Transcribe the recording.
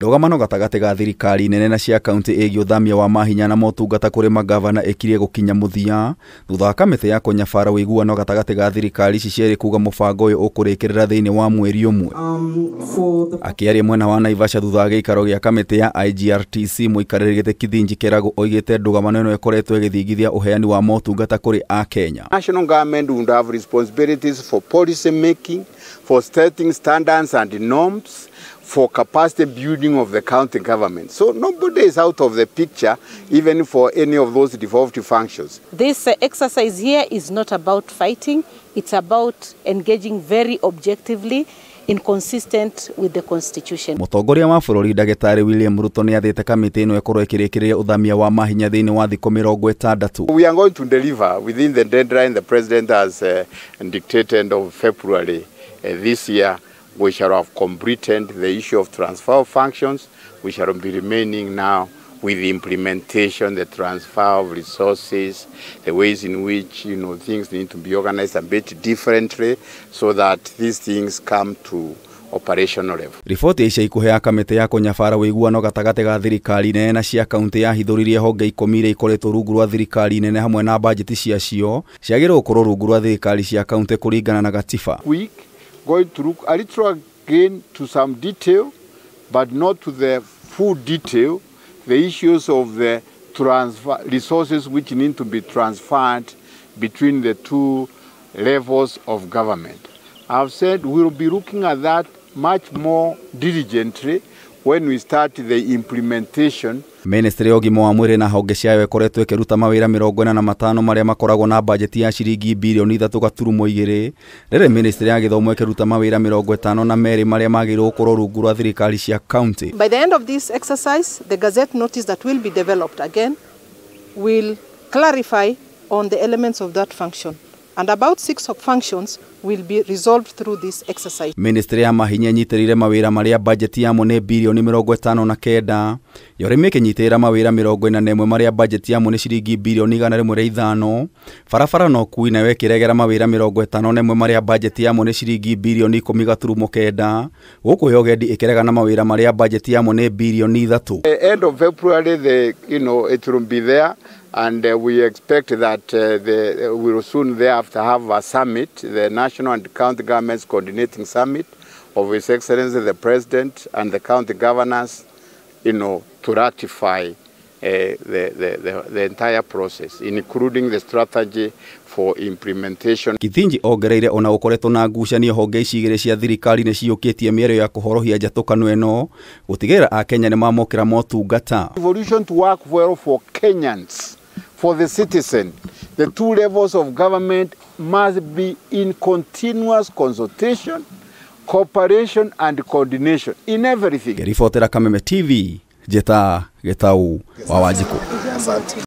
Ndũgamano gatagatĩ ga thirikari nene na cia kaunti ĩgiĩ ũthamia wa mahinya na motungata kũrĩ magavana ĩkirie gũkinya mũthia thutha wa kamĩtĩ ya kũnyabara ũiguano gatagatĩ ga thirikari ici cierĩ kuga mũbango ũyũ ũkũrĩkĩrĩra thĩinĩ wa mweri ũmwe. Akĩaria mwena wa Naivasha thutha wa gĩikaro gĩa kamĩtĩ ya IGRTC mũikarĩri gĩtĩ Kithinji Kĩragũ oigĩte ndũgamano ĩno ĩkoretwo ĩgĩthingithia ũheani wa motungata kũrĩ Akenya. National government would have responsibilities for policy making, for setting standards and norms, for capacity building of the county government. So nobody is out of the picture, even for any of those devolved functions. This exercise here is not about fighting, it's about engaging very objectively in consistent with the constitution. Mũtongoria wa bũrũri Ndagĩtarĩ William Ruto nĩ athĩte kamĩtĩ ĩno ĩkorwo ĩkĩrĩkĩrĩria ũthamia wa mahinya thĩinĩ wa thikũ 60. We are going to deliver within the deadline the president has dictated of February this year. We shall have completed the issue of transfer of functions. We shall be remaining now with the implementation, the transfer of resources, the ways in which things need to be organized a bit differently so that these things come to operational level. Riboti ya ica ikuhĩ ya kamĩtĩ ya kũnyabara ũiguano gatagatĩ ga thirikari nene na cia kaunti yahithũririe honge 10 iria ikoretwo rungu rwa thirikari nene hamwe na bajeti ciacio ciagĩrĩirwo gũkorwo rungu rwa thirikari cia kaunti kũringana na gatiba. Week going to look a little again to some detail, but not to the full detail, the issues of the transfer resources which need to be transferred between the two levels of government. I've said we'll be looking at that much more diligently when we start the implementation. Ministry ya ũgima wa mwĩrĩ na honge ciayo ĩkoretwo ĩkĩruta mawĩra 45 marĩa makoragwo na bajeti ya ciringi bilioni 3.2 rĩrĩ Ministry ya gĩthomo ĩkĩruta mawĩra 52 marĩa magĩrĩirwo gũkorwo rungu rwa thirikari cia kaunti. By the end of this exercise, the gazette notice that will be developed again will clarify on the elements of that function, and about 6 of functions will be resolved through this exercise. Ministry ya mahinya ĩnyitĩrĩire mawĩra marĩa bajeti yamo nĩ bilioni 59, ya ũrĩmi ĩkĩnyitĩrĩra mawĩra 41 marĩa bajeti yamo nĩ ciringi bilioni 105, barabara na ũkuui nayo ĩkĩregera mawĩra 51 marĩa bajeti yamo nĩ ciringi bilioni 10.9, gũkũ ya ũgendi ĩkĩregana mawĩra marĩa bajeti yamo nĩ bilioni 3. The end of February, it will be there. And we expect that we will soon thereafter have a summit, the National and County Governments Coordinating Summit of His Excellency the President and the county governors, to ratify the entire process, including the strategy for implementation. Kithinji ongereire ona ũkoretwo na ngucanio honge ici igĩrĩ cia thirikari nĩ ciũkĩtie mĩario ya kũhorohia njatũkano ĩno gũtigĩrĩra Akenya nĩ mamũkĩra motungata. Evolution to work well for Kenyans, for the citizen. The two levels of government must be in continuous consultation, cooperation and coordination in everything. Ngĩribotera Kameme TV, Njĩta Gĩtau wa Wanjikũ. Asante.